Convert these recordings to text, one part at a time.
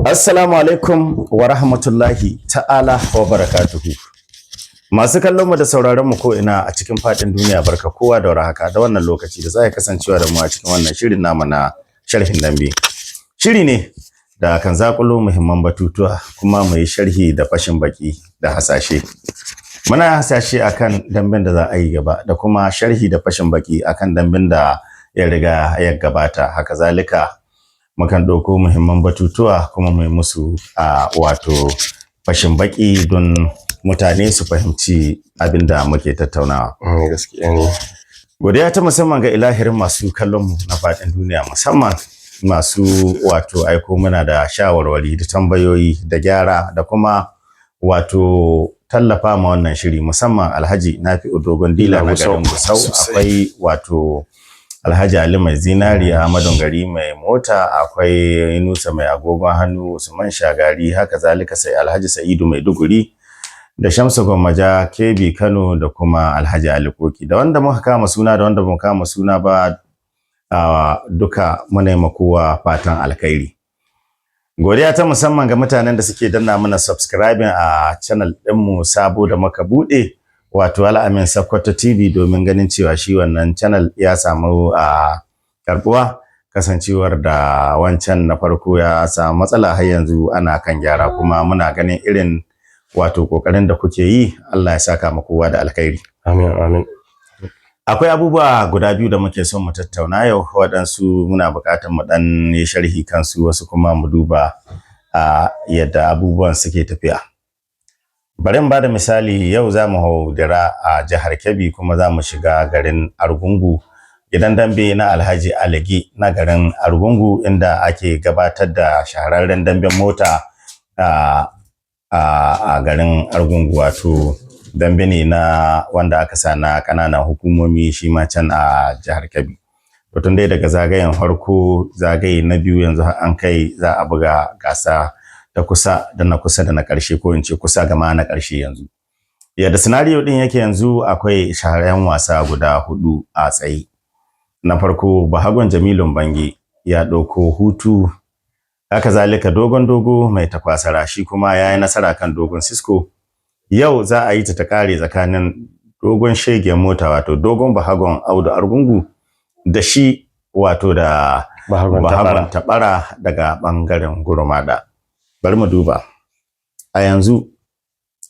Assalamu alaikum wa rahmatullahi ta'ala wa barakatuhu. Masu kallon mu da sauraron mu ko ina a cikin fadin duniya, barka kowa da warhaka da wannan lokaci da zai kasancewa da mu a cikin wannan shirin namu na sharhin dambe. Shiri ne da kan zakulo muhimman batutuwa kuma mu yi sharhi da fashin baki da hasashe. Muna hasashe akan damben da za a yi gaba da kuma sharhi da fashin baki akan damben da ya riga ya gabata. Haka zalika mukan ɗauko muhimman batutuwa kuma mu yi musu a wato fashin baki don mutane su fahimci abin da muke tattaunawa. Gaskiya ne. Godiya ta musamman ga ilahirin masu kallon mu na faɗin duniya, musamman masu wato aiko muna da shawarwari da tambayoyi da gyara da kuma wato tallafa ma wannan shiri, musamman Alhaji Nafi'u Dogon Dila na garin Gusau, akwai wato Alhaji Ali Mai Zinari, Ahmadu Gari Mai Mota, akwai Yunusa Mai Agogon Hannu, Usman Shagari, haka zalika sai Alhaji Sa'idu Mai Duguri da Shamsu Gwammaja Kebi Kano da kuma Alhaji Ali Koki, da wanda muka kama suna da wanda muka kama suna ba, duka muna yi kowa fatan alkhairi. Godiya ta musamman ga mutanen da suke danna mana subscribing a channel ɗinmu sabo da muka buɗe, wato Al'amin Sakkwato TV, domin ganin cewa shi wannan channel ya samu a karbuwa, kasancewar da wancan na farko ya samu matsala, har yanzu ana kan gyara, kuma muna ganin irin wato kokarin da kuke yi. Allah ya saka mu kowa da alkhairi. Amin, amin. Akwai abubuwa guda biyu da muke son mu tattauna yau. Waɗansu muna buƙatar mu ɗan yi sharhi kansu, wasu kuma mu duba a yadda abubuwan suke tafiya. Bari in bada misali. Yau za mu hau dira a jihar Kebbi kuma za mu shiga garin Argungu, gidan dambe na Alhaji Aligi na garin Argungu, inda ake gabatar da shahararren damben mota a garin Argungu, wato dambe ne na wanda aka sa na ƙananan hukumomi, shi ma can a jihar Kebbi. To, tun dai daga zagayen farko, zagaye na biyu, yanzu har an kai za a buga gasa ta kusa da na kusa da na ƙarshe, ko in ce kusa gama na ƙarshe. Yanzu yadda scenario din yake yanzu, akwai shahararren wasa guda hudu a tsaye. Na farko, Bahagon Jamilun Bangi ya ɗauko hutu. Haka zalika Dogon Dogo Mai Takwasara shi kuma ya yi nasara kan Dogon Cisco. Yau za a yi ta kare tsakanin Dogon Shegen Mota, wato Dogon Bahagon Audu Argungu, da shi wato da Bahagon Bahagon Tabara daga bangaren Gurumada. Bari mu duba a yanzu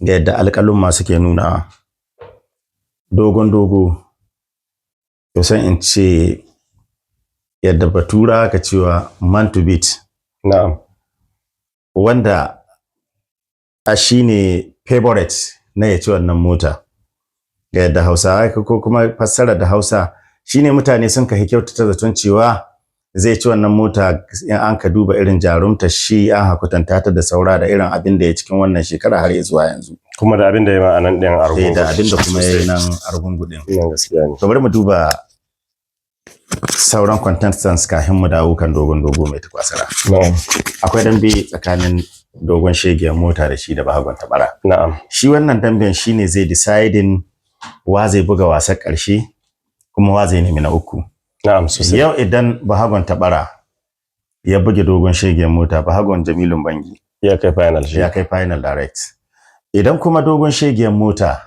ga yadda alƙalumma suke nuna. Dogon Dogo, to sai in ce yadda batura ka cewa man to beat, wanda a shine favorite na ya ci wannan mota, ga yadda Hausawa ko kuma fassara da Hausa, shine mutane sun kai kyautata zaton cewa zai ci wannan mota, in an ka duba irin jarumta shi, an hakutanta ta da saura da irin abin da ya cikin wannan shekara har zuwa yanzu. Kuma da abin da ya ma a nan ɗin Argungu. Eh, da abin da kuma ya yi nan Argungu din. Nan gaskiya ne. To, bari mu duba sauran contestants kafin mu dawo kan Dogon Dogo Mai Takwasara. Akwai dambe tsakanin Dogon Shegiyar Mota da shi da Bahagon Tabara. Shi wannan damben shine zai deciding wa zai buga wasan ƙarshe kuma wa zai nemi na uku. Na'am, sosai. Yau idan Bahagon Tabara ya buge Dogon Shegiyar Mota, Bahagon Jamilun Bangi ya kai final shi. Ya kai final direct. Idan kuma Dogon Shegiyar Mota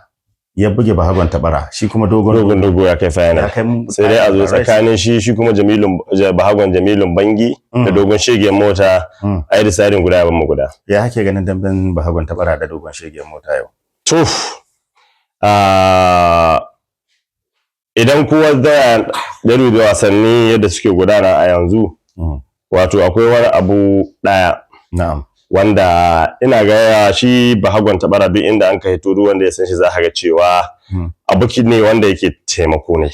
ya buge Bahagon Tabara, shi kuma Dogon Dogon Dogo ya kai final. Ya kai. Sai dai a zo direct. tsakanin shi kuma Jamilun Bahagon Jamilun Bangi da Dogon Shegen Mota, a yi deciding guda ya mu guda. Ya hake ganin damben Bahagon Tabara da Dogon Shegiyar Mota yau? To, idan kowa da ya dubi wasanni yadda suke gudana a yanzu, wato akwai wani abu ɗaya wanda ina ga shi Bahagon Tabara, duk inda an kai duk wanda ya san shi za ka ga cewa aboki ne wanda yake taimako ne.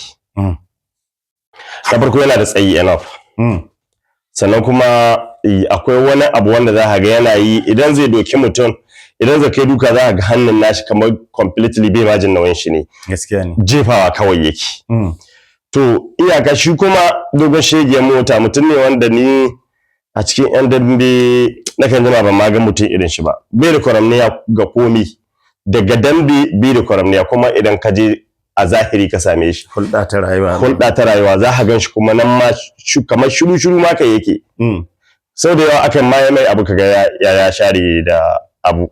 Na farko, yana da tsayi enough. Sannan kuma akwai wani abu wanda za ka ga yana yi idan zai doki mutum, idan zai kai duka, za ka ga hannun nashi kamar completely bai majin nauyin shi ne. Gaskiya ne. Jefawa kawai yake. To, iyaka shi kuma Dogon Shegiyar Mota mutum ne wanda ni a cikin yan dambe nakan jima ban ma ga mutum irin shi ba. Bai da kwaramniya ga komi, daga dambe bai da kwaramniya, kuma idan ka je a zahiri ka same shi, hulɗa ta rayuwa, hulɗa ta rayuwa, za ka gan shi kuma nan ma kamar shiru shiru ma kai yake. Sau da yawa akan maye mai abu kaga ya share da abu.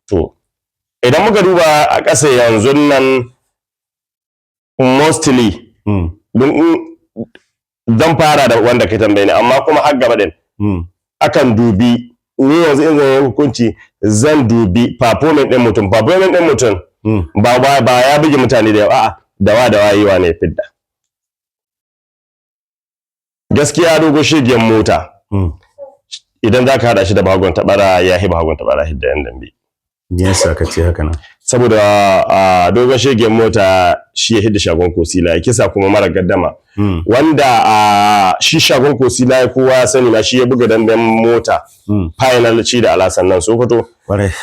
To idan muka duba a ƙasa yanzu nan, mostly don zan fara da wanda ka tambaye ni, amma kuma har gaba din akan dubi, ni yanzu in zan yi hukunci zan dubi performance din mutum, performance din mutum ba ya buge mutane da yawa, a'a, dawa dawa yi wa ne fidda. Gaskiya Dogo Shegen Mota, idan za ka haɗa shi da Bahagon Tabara, ya hi Bahagon Tabara hidda yan dambe. Yasa ka ce haka nan? Saboda a Dogon Shegen Mota shi ya hidda Shagon Kosila ya kisa kuma mara gaddama, wanda a shi Shagon Kosila ya kowa ya sani na shi ya buga damben mota final ci da Alasan nan Sokoto.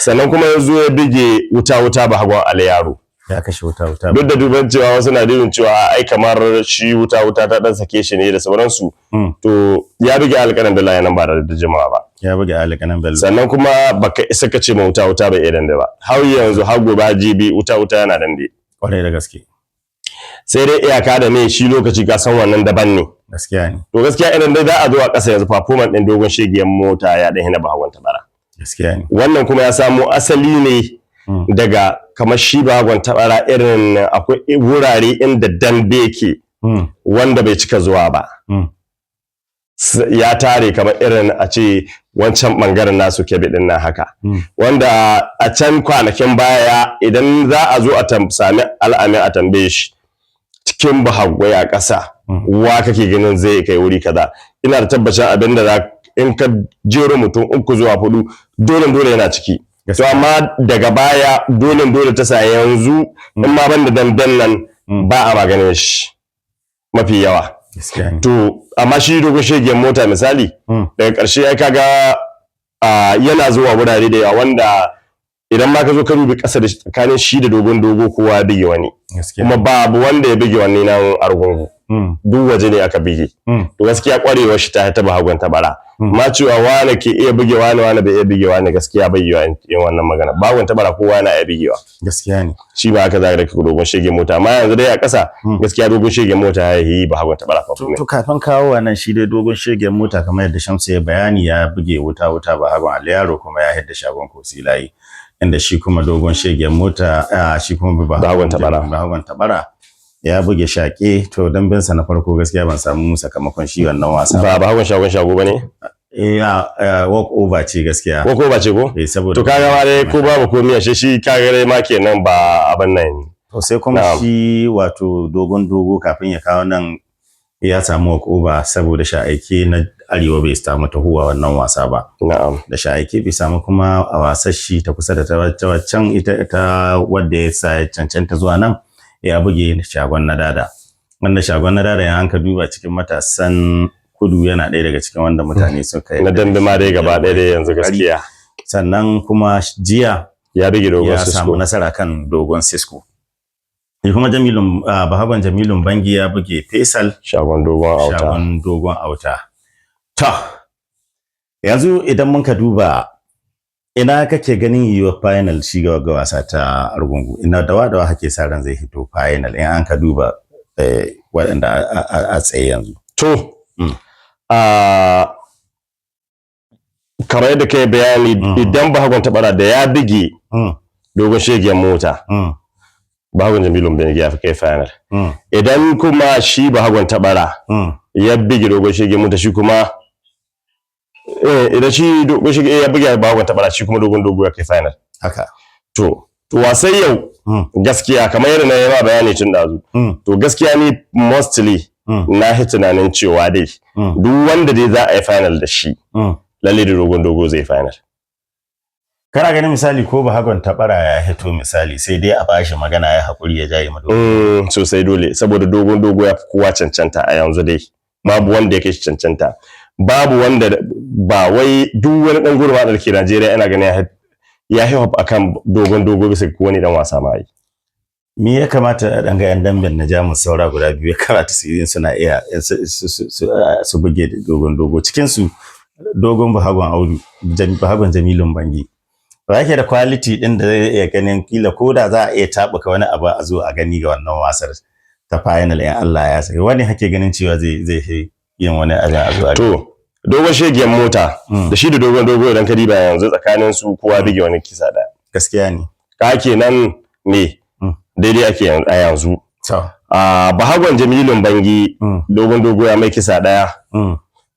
Sannan kuma ya zo ya bige Wuta Wuta Bahagon Aliyaro. Ya kashe Wuta Wuta. Duk da duban cewa wasu na dubin cewa ai kamar shi Wuta Wuta ta dan sake shi ne da sauransu, to ya buge Alƙanan Bello nan ba da jimawa ba. Ya buge Alƙanan Bello. Sannan kuma baka isa ka ce ma Wuta Wuta bai iya dambe ba. Har yanzu, har gobe, har jibi, Wuta Wuta yana dambe. Kwarai da gaske. Sai dai iyaka da me shi lokaci, ka san wannan daban ne. Gaskiya ne. To gaskiya idan dai za a zo a ƙasa yanzu, performance ɗin Dogon Shegiyar Mota ya ɗan hina Bahagon Tabara. Gaskiya ne. Wannan kuma ya samo asali ne daga kamar shi Bahagon Tabara, irin akwai wurare inda dambe ke wanda bai cika zuwa ba. Ya tare kamar irin a ce wancan bangaren nasu Kebe din nan haka, wanda a can kwanakin baya idan za a zo a sami Al'amin a tambaye shi cikin bahagwai a ƙasa wa kake ganin zai kai wuri kaza, ina da tabbacin abin da za in ka jero mutum uku zuwa hudu, dole dole yana ciki. To amma daga baya dole dole ta sa yanzu in ma ban da damben nan ba a maganin shi mafi yawa. Gaskiya ne. To amma shi Dogon Shegen Mota misali, daga ƙarshe ya kaga yana zuwa wurare da yawa, wanda idan ma ka zo ka dubi ƙasa da tsakanin shi da Dogon Dogo, kowa ya bige wani. Kuma babu wanda ya bige wani nan Argungu, duk waje ne aka bige. To gaskiya kwarewar shi ta Bahagon Tabara. Ma cewa wane ke iya buge wane, wane bai iya buge wane, gaskiya bai yiwa yin wannan magana. Bahagon Tabara kowa na iya bugewa. Gaskiya ne. Shi ba haka zaka da Dogon Shege Mota, amma yanzu dai a ƙasa gaskiya Dogon Shege Mota ya yi Bahagon Tabara. To kafin kawo wannan, shi dai Dogon Shegen Mota, kamar yadda Shamsu ya bayani, ya buge Wuta Wuta Bahagon Aliyaro, kuma ya hidda Shagon Kosilayi, inda shi kuma Dogon Shegen Mota, shi kuma Bahagon Tabara. Bahagon Tabara ya buge Shaƙe. To dambensa na farko gaskiya ban samu sakamakon shi wannan wasa. Ba Bahagon Shagon Shago bane? Eh, walk over ce gaskiya. Ko ko ba ce ko? Eh, saboda To kaga ma dai ko babu komai, ashe shi kaga dai ma kenan ba abin nan. To sai kuma shi wato Dogon Dogo, kafin ya kawo nan ya samu walk over saboda Sha'aike na Arewa bai samu tahowa wannan wasa ba. Da Sha'aike bai samu kuma a wasar shi ta kusa da ta waccan ita ta wadda ya sa ya cancanta zuwa nan, ya buge Shagon na Dada. Wanda Shagon na Dada yan ka duba cikin matasan kudu yana ɗaya daga cikin wanda mutane suka Na dambe ma dai gaba ɗaya dai yanzu gaskiya. Sannan kuma jiya ya buge Dogon ya samu Cisco. Nasara kan Dogon Cisco. Shi kuma Jamilun Bahagon Jamilun Bangi ya buge Faisal. Shagon Dogon Auta. Shagon Dogon Auta. To, yanzu idan muka duba, ina kake ganin yiwuwar final shi ga wasa ta Argungu? Ina dawa dawa kake sa ran zai hito final in an ka duba waɗanda a tsaye yanzu? To, kamar yadda kai bayani, idan Bahagon Tabara da ya bige Dogon Shegen Mota, Bahagon Jamilun Bangi ya fi kai final. Idan kuma shi Bahagon Tabara ya bige Dogon Shegen Mota, shi kuma idan shi Dogon Shege ya bige Bahagon Tabara, shi kuma Dogon Dogo ya kai final. To wasan yau, gaskiya kamar yadda na yi ma bayani tun ɗazu, to gaskiya ni mostly na yi tunanin cewa dai duk wanda dai za a yi final da shi, lalle da Dogon Dogo zai final. Kana ganin misali ko Bahagon Tabara ya hito misali, sai dai a bashi magana ya haƙuri ya jaye ma Dogon? Sosai, dole, saboda Dogon Dogo ya fi kowa cancanta a yanzu dai. Babu wanda ya kai shi cancanta, babu wanda ba wai duk wani dan gurma da ke Najeriya ina ganin ya hip hop akan Dogon Dogo bisa ga wani dan wasa ma yi. Me ya kamata a ɗan ga 'yan damben na Jamus saura guda biyu ya kamata su yi, suna iya su buge Dogon Dogo? Cikin su Dogon Bahagon Audu, Bahagon Jamilun Bangi, ba yake da quality din da zai iya ganin kila ko da za a iya tabuka wani abu a zo a gani ga wannan wasar ta final in Allah ya saki, wani hake ganin cewa zai yin wani abin a zo a gani? To Dogon shegiyar mota da shi da dogon dogo, idan ka diba yanzu tsakanin su kowa bige wani kisa daya. Gaskiya ne. Ka kenan ne daidai ake a yanzu. A Bahagon Jamilun Bangi, dogon dogo ya mai kisa daya,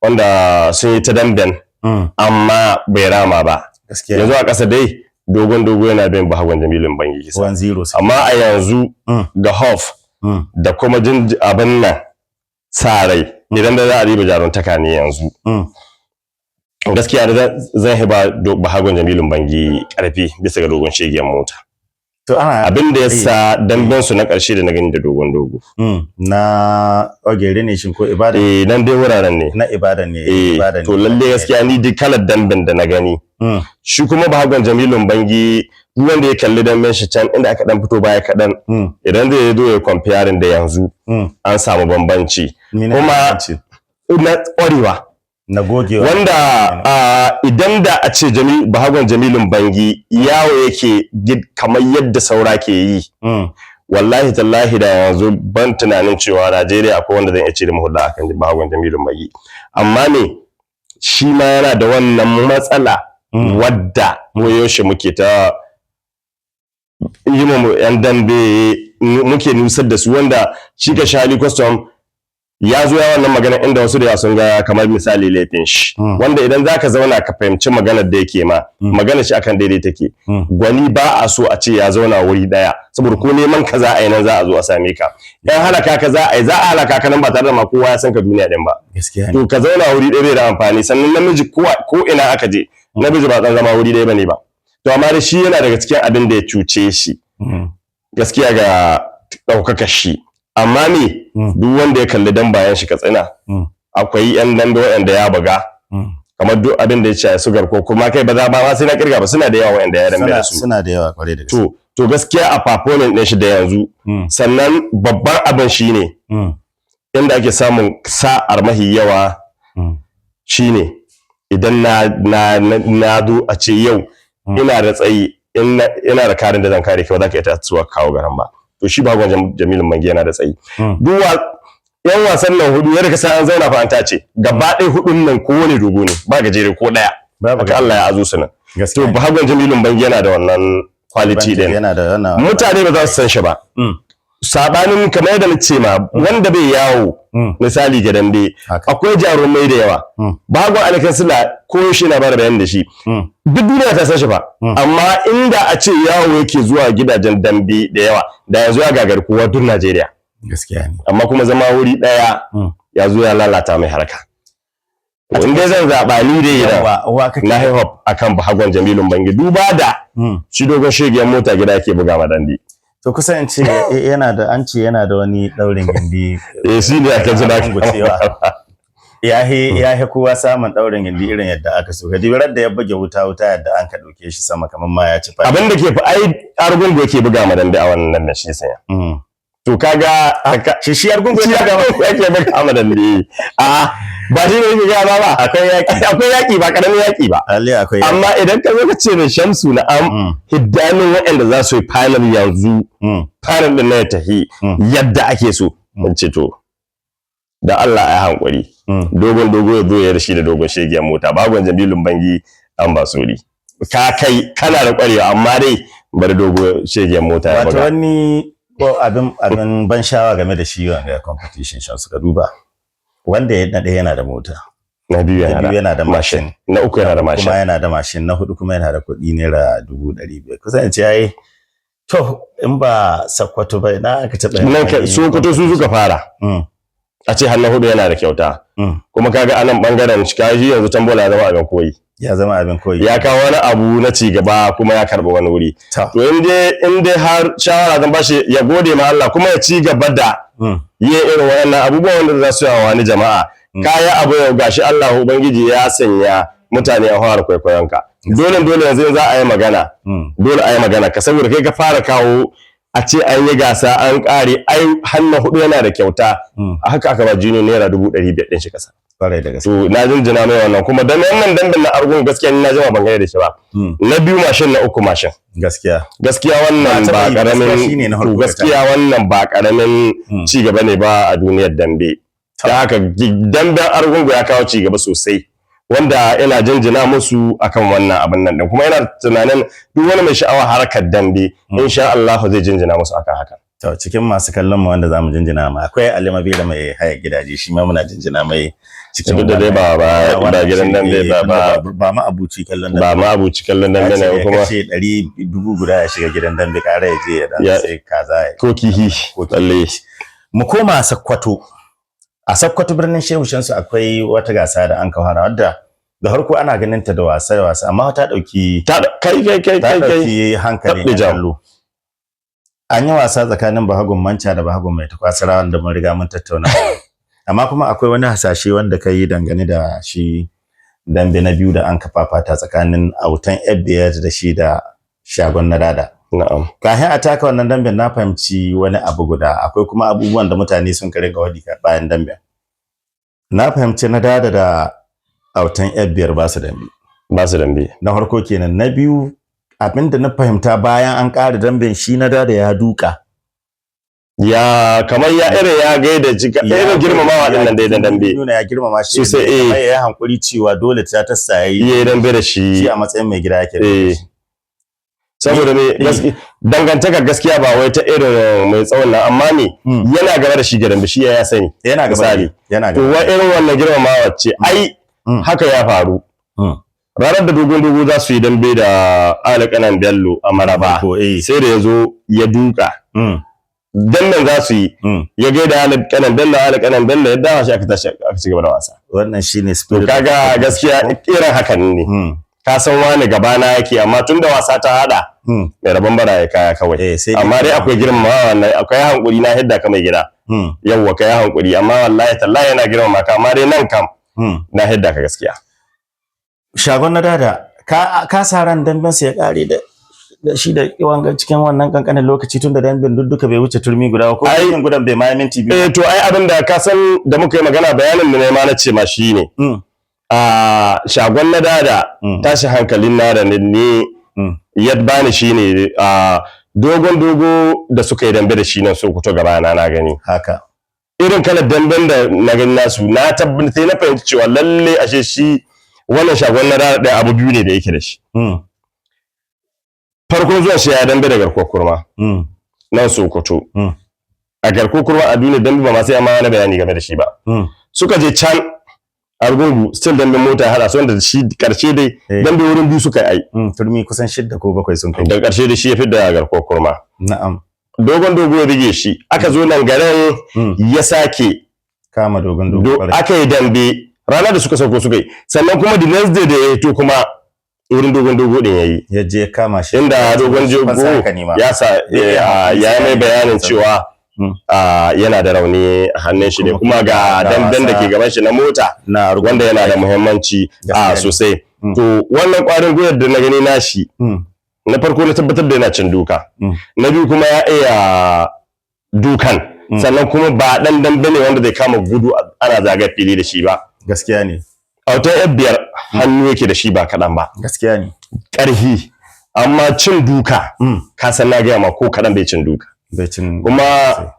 wanda sun yi ta damben amma bai rama ba. Yanzu a ƙasa dai dogon dogo yana bin Bahagon Jamilun Bangi kisa 1-0. Amma a yanzu ga Hof da kuma jin abin nan sa rai, idan da za a riba jaruntaka ne yanzu, gaskiya da zan hiba Bahagon Jamilun Bangi karfi bisa ga dogon shegiyar mota. To ana abin da yasa damben su na ƙarshe da na gani da dogon dogo na Ogere ne shin ko Ibadan? Eh, nan dai wuraren ne. Na Ibadan ne. Ibadan. To lalle gaskiya ni duk kalar damben da na gani, shi kuma Bahagon Jamilun Bangi, duk wanda ya kalli damben shi can inda aka dan fito baya kaɗan, idan zai zo ya comparing da yanzu, an samu bambanci kuma na ƙwarewa, na gogewa, wanda idan da a ce Bahagon Jamilun Bangi yawo yake kamar yadda saura ke yi, wallahi tallahi da yanzu ban tunanin cewa Najeriya akwai wanda zan iya ce da mahulla akan Bahagon Jamilun Bangi. Amma ne shi ma yana da wannan matsala wadda mu yaushe muke ta yi mu yan dambe, muke nusar da su, wanda shi ka shali custom ya zo ya wannan magana inda wasu da yawa sun ga kamar misali laifin shi, wanda idan zaka zauna ka fahimci maganar da yake ma, maganar shi akan daidai take. Gwani ba a so a ce ya zauna wuri daya, saboda ko neman ka za a yi, nan za a zo a same ka. Dan halaka ka za a yi, za a halaka ka nan ba tare da ma kowa ya san ka duniya din ba. To ka zauna wuri ɗaya bai da amfani. Sannan namiji ko ina aka je, namiji ba zan zama wuri ɗaya bane ba. To amma da shi yana daga cikin abin da ya cuce shi gaskiya ga ɗaukaka shi. Amma me, duk wanda ya kalli dan bayan shi Katsina, akwai yan dambe waɗanda ya buga, kamar duk abin da ya ce sugar ko kuma kai ba za ba ma sai na kirga ba, suna da yawa waɗanda ya dambe da su. Suna da yawa kwarai da gaske. To gaskiya a performance ɗin shi da yanzu, sannan babban abin shine inda ake samun sa'ar mahi yawa shine idan na zo a ce yau ina da tsayi, ina da karin da zan kare kai, ba za ka iya tasowa kawo garan ba. To shi Bahagon Jamilun Bangi yana da tsayi. Duk yan wasan nan hudu yadda ka san an zauna fa an tace gaba ɗaya, hudun nan kowane dogo ne, ba gajere ko ɗaya. Haka Allah ya azo su nan. To Bahagon Jamilun Bangi yana da wannan quality din. Yana da wannan. Mutane ba za su san shi ba, sabanin kamar yadda nace ma wanda bai yawo misali ga dambe, akwai jarumai da yawa. Bahagon Alkansila ko shi na bada bayan da shi duk duniya ta san shi ba, amma inda a ce yawo yake zuwa gidajen dambe da yawa, da yanzu ya gagari kowa duk Najeriya. Gaskiya ne. Amma kuma zama wuri daya ya zo ya lalata mai harka. In dai zan zaɓa ni dai na hip hop akan Bahagon Jamilun Bangi, duba da shi dogon shegiyar mota gida yake buga ma dambe. To kusan in ce yana da, an ce yana da wani daurin gindi. Eh, shi ne aka ji na cewa ya he kowa samun daurin gindi irin yadda aka so. Kadibirar da ya buge wuta wuta yadda an ka dauke shi sama kamar ma ya ci fa. Abin da ke fi ai Argungu yake buga ma dambe a wannan nan shi sanya. To kaga shi Argungu yake buga ma dambe. A ba shi ne yake ga ba akwai yaki, akwai yaki, ba karamin yaki ba. Lalle akwai. Amma idan ka zo ka ce da Shamsu na am hiddanin waɗanda za su yi final yanzu, final din na ya tahi yadda ake so, in ce to da Allah ya hankuri, dogon dogo ya zo ya rashi da dogon shegiyar mota. Bagon Jamilun Bangi an ba sori ka kai kana da kwarewa, amma dai bari dogo shegiyar mota ya buga. Wato wani abin ban sha'awa game da shi wanga competition, shan suka duba wanda ya nade yana da mota, na biyu yana da mashin, na uku yana da mashin, kuma yana da mashin, na hudu kuma yana da kuɗi naira 500,000. Kusan in ce yayi to in ba Sakkwato ba na aka taɓa nan ka Sokoto su suka fara a ce har na hudu yana da kyauta. Kuma kaga anan bangaren shi yanzu Tambola ya zama abin koyi. Ya zama abin koyi. Ya kawo wani abu na ci gaba kuma ya karɓi wani wuri. To in dai har shawara zan bashi, ya gode ma Allah kuma ya ci gaba da yin irin waɗannan abubuwan wanda za su yawa wani jama'a. Kaya abu yau gashi Allah Ubangiji ya sanya mutane a fara kwaikwayon ka. Dole dole yanzu za a yi magana. Dole a yi magana ka, saboda kai ka fara kawo a ce an yi gasa an ƙare ai hannu hudu yana da kyauta. Haka aka ba jini naira 500,000 ɗin shi kasa. To na jinjina mai wannan, kuma dan wannan damben na Argun gaskiya ni na jima ban gane da shi ba. Na biyu mashin, na uku mashin. Gaskiya. Gaskiya wannan ba karamin, gaskiya wannan ba karamin ci gaba ne ba a duniyar dambe. Da haka damben Argungu ya kawo ci gaba sosai. Wanda ina jinjina musu akan wannan abin nan din, kuma ina tunanin duk wani mai sha'awa harkar dambe, insha Allah zai jinjina musu akan haka. To, cikin masu kallon mu wanda zamu jinjina ma akwai Ali Mabera mai haya gidaje, shi ma muna jinjina mai cikin Duk da dai ba gidan dambe ba. Ba ma abuci kallon dambe. Ba ma abuci kallon dambe ne kuma. Kashe 100,000 ya shiga gidan dambe, kare ya je ya dan sai kaza ko kihi lalle. Mu koma Sakkwato. A Sakkwato, birnin Shehu Shansu, akwai wata gasa da an kawara wadda da harko ana ganin ta da wasa wasa, amma ta dauki Ta kai kai kai ta kai kai dauki hankalin Tabbi jam. kallo. An yi wasa tsakanin Bahagon Manca da Bahagon Mai Takwasara, wanda mun riga mun tattauna, amma kuma akwai wani hasashe wanda ka yi dangane da shi dambe na biyu da an kafafata tsakanin Autan Fbs da shi da Shagon na Dada. Na'am. Kafin a taka wannan damben, na fahimci wani abu guda. Akwai kuma abubuwan da mutane sun kare ga wadi bayan damben. Na fahimci na Dada da Autan Fbs ba su dambe. Ba su dambe. Na farko kenan. Na biyu, abinda na fahimta bayan an ƙara damben, shi na Dada ya duka. Ya kamar ya irin ya gaida jika irin girmamawa din nan dai dan dambe. Nuna ya girmama shi. Sosai, eh. Kamar ya yi hankuri cewa dole ta tassa yayi. Iya, dambe da shi. Shi a matsayin mai gida yake. Eh, saboda me dangantaka gaskiya ba wai ta irin mai tsawon nan, amma ne yana gaba da shi ga dambe, shi ya sani. Yana gaba. Misali. Yana To, gaba. wa irin wannan girmamawa ce ai haka ya faru ranar da Dogon Dogo za su yi dambe da Alƙanan Bello a Maraba. Ko eh. Sai da ya zo ya duka dan nan za su yi, ya gaida Alƙanan Bello, Alƙanan Bello ya dawo shi, aka tashi aka ci gaba da wasa. Wannan shine To, spirit. kaga gaskiya irin hakan ne. Ka san wani gabana yake, amma tun da wasa ta hada, mai rabon bara ya kaya kawai. Eh, sai Amma dai akwai girmamawa, wannan akwai hankuri, na hidda ka mai gida. Yawwa, kai hankuri, amma wallahi tallahi yana girmama ka, amma dai nan kam na hidda ka gaskiya. Shagon na Dada, ka sa ran damben sa ya kare da shi da wanga cikin wannan kankanin lokaci, tun da damben duk duka bai wuce turmi guda ba, ko turmin gudan bai ma minti 2. Eh, to ai abin da ka san da muka yi magana, bayanin da na yi ma na ce ma shine a Shagon na Dada, tashi hankalin na da ne ya bani shine a Dogon Dogo da suka yi dambe da shi nan Sokoto gaba na na gani Haka. Irin kalar damben da na gani nasu, na tabbata sai na fahimci cewa lalle ashe shi wannan Shagon na Dada ɗaya abu biyu ne da yake da shi. Farkon zuwa shi ya dambe da Garkuwar Kurma nan Sokoto. A Garkuwar Kurma a duniya dambe ba ma sai amma wani bayani game da shi ba. Suka je can Argungu, still dambe mota ya hada su, wanda shi karshe dai dambe wurin biyu suka yi ai. Turmi kusan shidda ko bakwai sun kai. Da karshe da shi ya fidda Garkuwar Kurma. Na'am. Dogon Dogo ya bige shi, aka zo nan garin ya sake kama Dogon Dogo kwarai. Aka yi dambe ranar da suka sauko suka yi, sannan kuma the next day da ya hito kuma wurin Dogon Dogo din yayi. Ya je kama shi. Inda Dogon Fansa Dogo haka ne ma. ya sa ya yi mai bayanin cewa yana da rauni a hannun shi ne, kuma ga damben da ke gaban shi na mota na wanda yana da muhimmanci a Gaskiya ne. sosai. To, wannan kwarin gwiwar da na gani nashi, na farko na tabbatar da yana cin duka, na biyu kuma ya iya dukan, sannan kuma ba dan dambe ne wanda zai kama gudu ana zaga fili da shi ba. Gaskiya ne. Autan yan biyar hannu yake da shi ba kaɗan ba. Gaskiya ne. Ƙarfi, amma cin duka, ka san na gaya ma, ko kaɗan bai cin duka. Bai cin. Kuma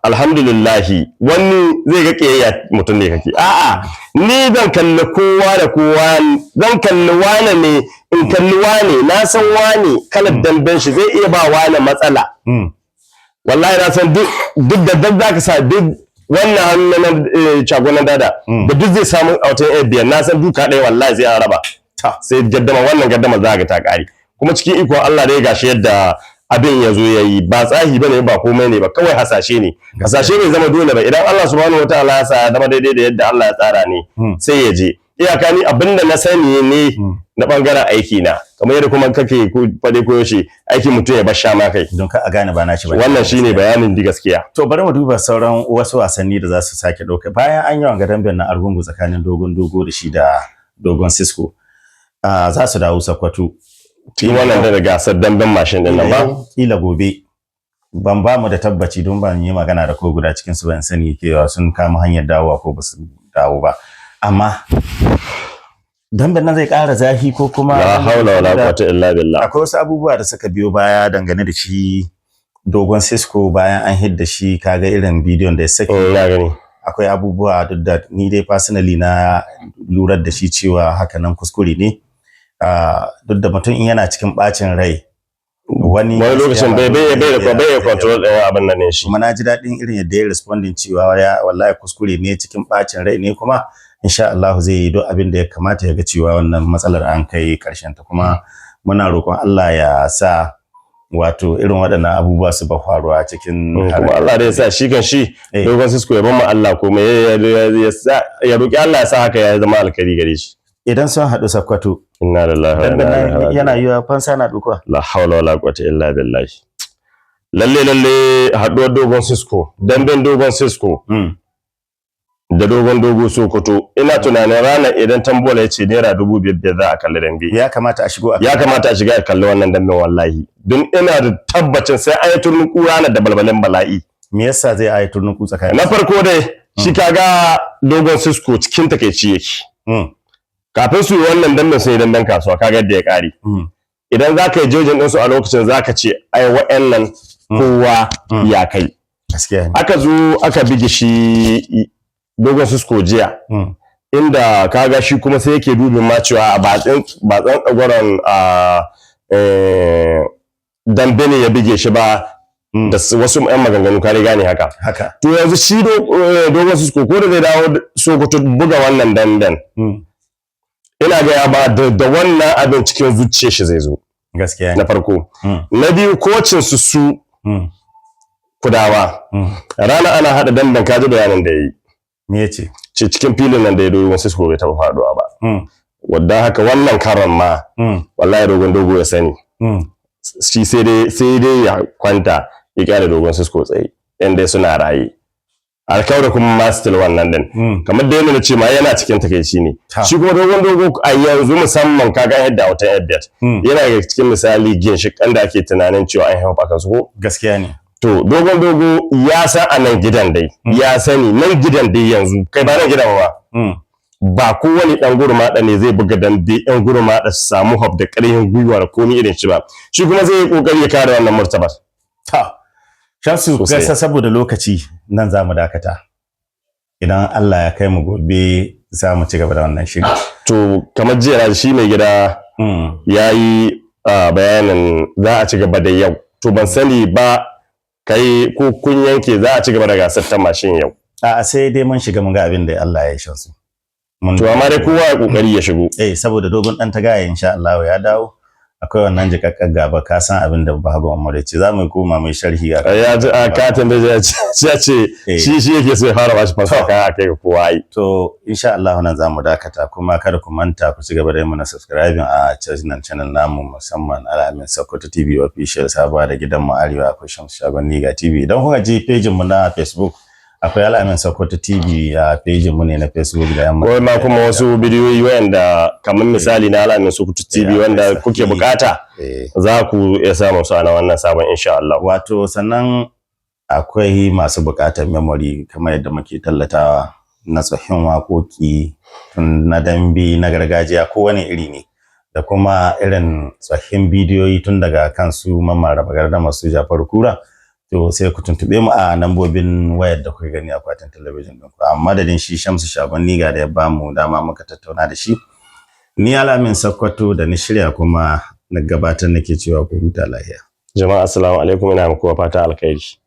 alhamdulillahi, wani zai ga ƙiyayya mutum ne kake, a'a, ni zan kalli kowa da kowa, zan kalli wane ne, in kalli wane, na san wane kalar damben shi zai iya ba wane matsala. Wallahi na san duk duk da duk zaka sa duk wannan hannu na Shagon Dada da duk zai samu Autan yan biyar, na san duka ɗaya wallahi sai an raba. Sai gaddama, wannan gaddama za ga ta ƙare. Kuma cikin ikon Allah dai gashi yadda abin ya zo ya yi, ba tsahi bane ba, komai ne ba, kawai hasashe ne. Hasashe bai zama dole ba. Idan Allah subhanahu wataala ya sa ya zama daidai da yadda Allah ya tsara ne, sai ya je. Iyaka ni abinda na sani ne na bangaren aiki na, kamar yadda kuma kake faɗe koyaushe, aikin mutum ya bar sha ma kai. Don ka a gane ba na shi ba. Wannan shine bayanin di gaskiya. To, bari mu duba sauran wasu wasanni da za su sake ɗauka bayan an yi wanga damben na Argungu tsakanin Dogon Dogo da shi da Dogon Cisco. Za su dawo Sakkwato. Cikin wannan da gasar damben mashin din nan ba. Kila gobe. Ban ba mu da tabbaci don ban yi magana da ko guda cikin su, ban sani kewa sun kama hanyar dawowa ko ba su dawo ba. Amma damben nan zai ƙara zafi ko kuma La haula wala quwwata illa billah. Akwai wasu abubuwa da suka biyo baya dangane da shi Dogon Cisco bayan an hidda shi, kaga irin bidiyon da ya saki. Na gani. Akwai abubuwa duk da ni dai personally na lura da shi cewa haka nan kuskure ne. Duk da mutum in yana cikin bacin rai, wani Wani lokacin bai control ɗin abin nan ne shi. Kuma na ji daɗin irin yadda ya responding cewa ya wallahi kuskure ne, cikin bacin rai ne, kuma insha Allah zai yi duk abin da ya kamata ya ga cewa wannan matsalar an kai karshen ta. Kuma muna roƙon Allah ya sa wato irin waɗannan abubuwa su ba faruwa cikin Kuma Allah dai ya sa shi kan shi Dogon Sisko ya mu Allah kuma ya roƙi Allah ya sa haka ya zama alkhairi gare shi. Idan sun haɗu Sakkwato, Inna lillahi wa inna ilaihi raji'un. Yana yiwa fansa na ɗaukuwa. La hawla wala quwwata illa billahi. Lalle lalle haɗuwar Dogon Sisko, damben Dogon Sisko da Dogon Dogo Sokoto, ina tunanin ranar idan Tambola ya ce ₦5,000 za a kalli dambe, Ya kamata a shigo a ya kamata a shiga a kalli wannan damben wallahi, don ina da tabbacin sai an yi turnuku ranar da balbalin bala'i. Me yasa zai ayi turnuku tsakanin Na farko dai shi kaga Dogon Sisko cikin takaici yake. Kafin su yi wannan damben sun yi damben kasuwa, kaga yadda ya kare. Idan za ka yi jojin ɗinsu a lokacin, za ka ce ai wa'annan kowa ya kai. Gaskiya ne. Aka zo aka bige shi Dogon Sisko jiya, inda kaga shi kuma sai yake dubin ma cewa ba tsan tsagwaron a dambe ne ya bige shi ba, da wasu yan maganganu, ka gane haka. Haka. To yanzu shi Dogon Sisko ko da zai dawo Sokoto buga wannan damben, ina ga ya ba da wannan abin cikin zuciyar shi zai zo. Gaskiya ne. Na farko. Na biyu, kocin su Kudawa, rana ana hada damben, kaji bayanin da yayi. Me yace? Ce cikin filin nan da ya Dogon Sisko bai taba faduwa ba. Wadda haka wannan karon ma wallahi Dogon Dogo ya sani shi sai dai ya kwanta ya kyale Dogon Sisko tsaye in dai suna raye, alkawari kuma ma still wannan din, kamar da yana ce ma yana cikin takaici ne. Shi kuma Dogon Dogo a yanzu musamman kaga yadda wata Ebet yana daga cikin misali ginshiƙan da ake tunanin cewa an haifa aka su. Gaskiya ne. To Dogon Dogo ya san a nan gidan dai, ya sani nan gidan dai yanzu, kai ba nan gidan ba, ba kowane dan gurmaɗa ne zai buga dambe yan gurmaɗa su samu hope da ƙarfin gwiwa da komai irin shi ba. Shi kuma zai yi kokari ya kare wannan martabar. Ta Shamsu, Sosai. Gasa saboda lokaci nan za mu dakata. Idan Allah ya kai mu gobe za mu ci gaba da wannan shiri. To kamar jiya na shi mai gida ya yi bayanin za a ci gaba da yau. To ban sani ba kai ko kun yanke za a ci gaba da gasar ta mashin yau. A'a, sai dai mun shiga mun ga abin da Allah ya yi, Shamsu. To amma dai kowa ya kokari ya shigo. Eh, saboda Dogon Dan Tagaye insha Allah ya dawo. Akwai wannan jikakkar gaba, ka san abin da Bahagon Umar ya ce, za mu koma mai sharhi a Ya ji a katin da ya ce shi yake so ya fara bashi fasa kaya a kai ga kowa yi. To insha Allah nan za mu dakata, kuma kada ku manta ku ci gaba da yi mana subscribing a channel channel namu, musamman Al'amin Sokoto TV Official, sabuwa da gidan mu Arewa, akwai Shamsu Shagon Niga TV. Idan kuka je page mu na Facebook, akwai Al'amin Sokoto TV a page mu ne na Facebook da yamma. Ko ma kuma wasu bidiyoyi wayanda kamar misali na Al'amin Sokoto TV wanda kuke bukata, za ku iya samun su a na wannan sabon insha Allah. Wato sannan akwai masu buƙatar memory kamar yadda muke tallatawa na tsohin waƙoƙi tun na dambe na gargajiya kowane iri ne, da kuma irin tsohin bidiyoyi tun daga kan su Mamman Raba Gardama, su Jafaru Kura. To sai ku tuntuɓe mu a nambobin wayar da kuka gani a akwatin talabijin ɗin ku. A madadin shi Shamsu Shaban Niga da ya bamu dama muka tattauna da shi, ni Alamin Sakkwato da ni shirya kuma na gabatar nake cewa ku huta lahiya. Jama'a, assalamu alaikum, ina muku fata alkhairi.